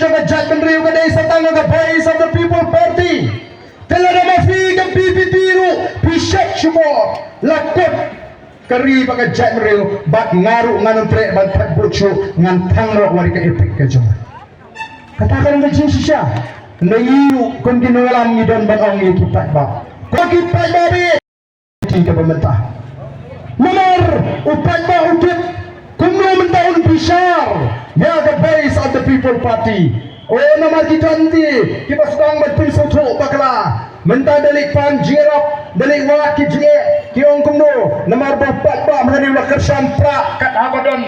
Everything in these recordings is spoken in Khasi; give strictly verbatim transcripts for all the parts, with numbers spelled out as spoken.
Jong ka jaitbynriew ka dei sa tang ka Voice of the People Party. Te lada ma phi ka VPP ruh phi shet shuh, la kut ka ri bad ka jaitbynriew, bad nga ruh ngan ym treh ban thait vote shuh, ngan thang noh wat ïa ka EPIC ka jong nga. Kata ka long ka jingshisha. Ngi ruh kum ki nongïalam ngi don ban ong ïa ki paidbah. Ko ki paidbah, bit ïa kaba mynta. Namar u paidbah u tip kumno mynta un bishar ïa ka Voice of the People Party. O, namar ki don te kiba sdang ban pynsngewthuh bakla. Mynta da leit pan jingïarap, da leit wad ki jingeh, ki ong kumno, namar ba u paidbah mynta u la kyrshan prah kat haba don.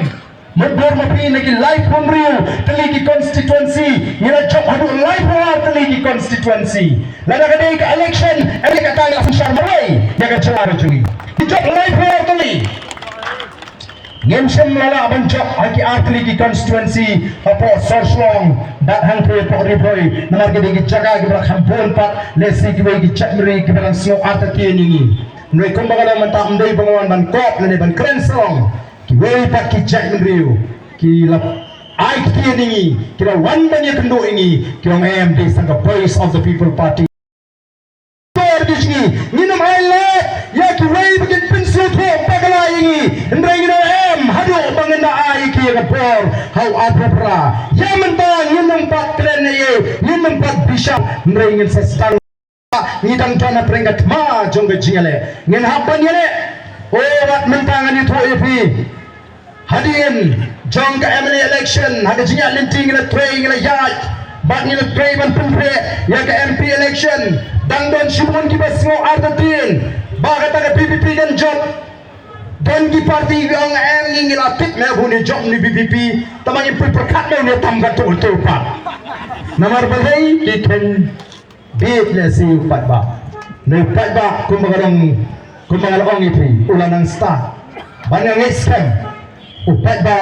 Mutdur ma phi, na ki laiphew hynriew tylli ki constituency ngi la jop haduh laiphew ar tylli ki constituency. Lada ka dei ka election, election ka tang la pynshar marwei ïa ka jylla ka jong ngi. Ki jop laiphew ar tylli. Ngim shym la lah ban jop ha ki ar tylli ki constituency hapoh Sor Shillong bad hangtei hapoh Ri Bhoi, namar ki dei ki jaka kiba la kham bun pat, lehse kiwei ki jaitbynriew kiba dang sngew artatien ïa ngi. Hynrei kumba ka long mynta, ym dei ba nga wan ban kop lane ban kren sarong. Kiwei pat ki jaitbynriew ki la ai ktien ïa ngi, ki la wan ban ïakynduh ïa ngi, ki ong em, dei sa ka Voice of the People Party. Bor ki jong ngi, ngin ym ai lad ïa kiwei ba kin pynsngewthuh bakla ïa ngi. Hynrei ngin ong em haduh ba ngin da ai ïa ki ïa ka bor ha u arphew phra. Ïa mynta ngin ym pat kren ei ei, ngin ym pat bishar, hynrei ngin sa sdang. Ngi dang don ha pyrshah ka thma jong ka jingïaleh. Ngin hap ban ïaleh. O, wat mynta ngan ïathuh ïa phi. Hadien jong ka MLA election, ha ka jingïaid lynti ngi la trei, ngi la ïaid, bad ngi la trei ban pynpra ïa ka MP election. Dang don shibun kiba sngew artatien ba kata ka VPP kan jop. Don ki parti ki ong em, ngi ngi la tip ne ba une u jop une u VPP. Tangba ngim poi pyrkhat ne une tam katto katto pat. Namar balei? Ki khein bit lehse ïa u paidbah. Ne u paidbah kumba ka long, kumba nga la ong ïa phi, u la nang stad ban ngeit skhem. U paidbah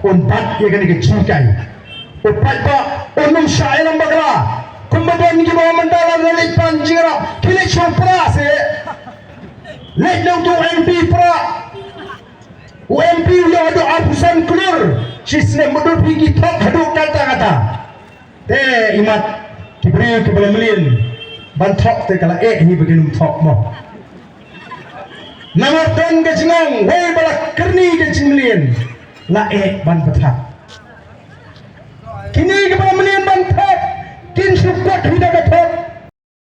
un bat ïa kane ka jinghikai. U paidbah un ym shah ïalam bakla. Kumba don kiba mynta la leit pan jingïarap, ki leit sha u Prah se. Leit na uto u MP Prah. U MP u ïoh haduh arphew san klur. Shisnem mutdur phi, ki thok haduh katta katta. Te imat ki briew kiba la mlien ban thok te ka la eh hi ba kin ym thok mo. Namar don ka jingong, wei ba la kyrni ka jingmlien, la eh ban pynthat. Kine kiba la mlien ban thok kin shu kot hi da